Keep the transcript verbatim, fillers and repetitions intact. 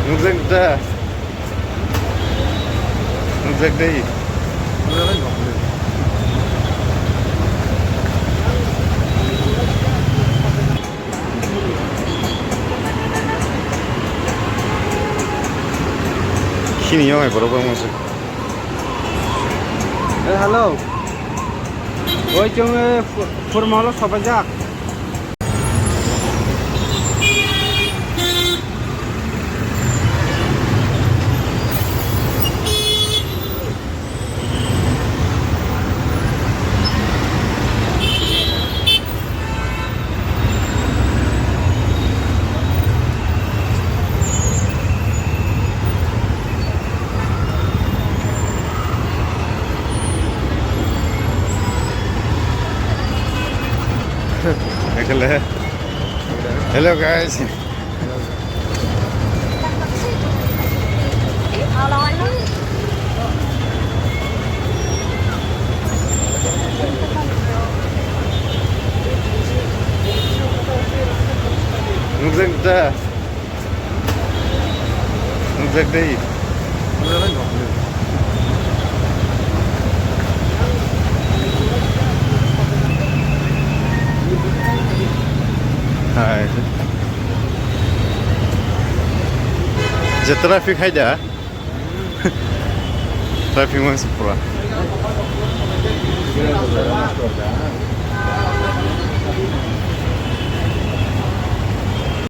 Nukjak da. Nukjak dai. Chini yong ai borok bangma se. Eh, hello. Oi, chwng, eh, Fu-, Furmolo sobaijak. Hello guys. Nukjak da. Nukjak dai. Hai. Je traffic hai da. Traffic mangsi pura.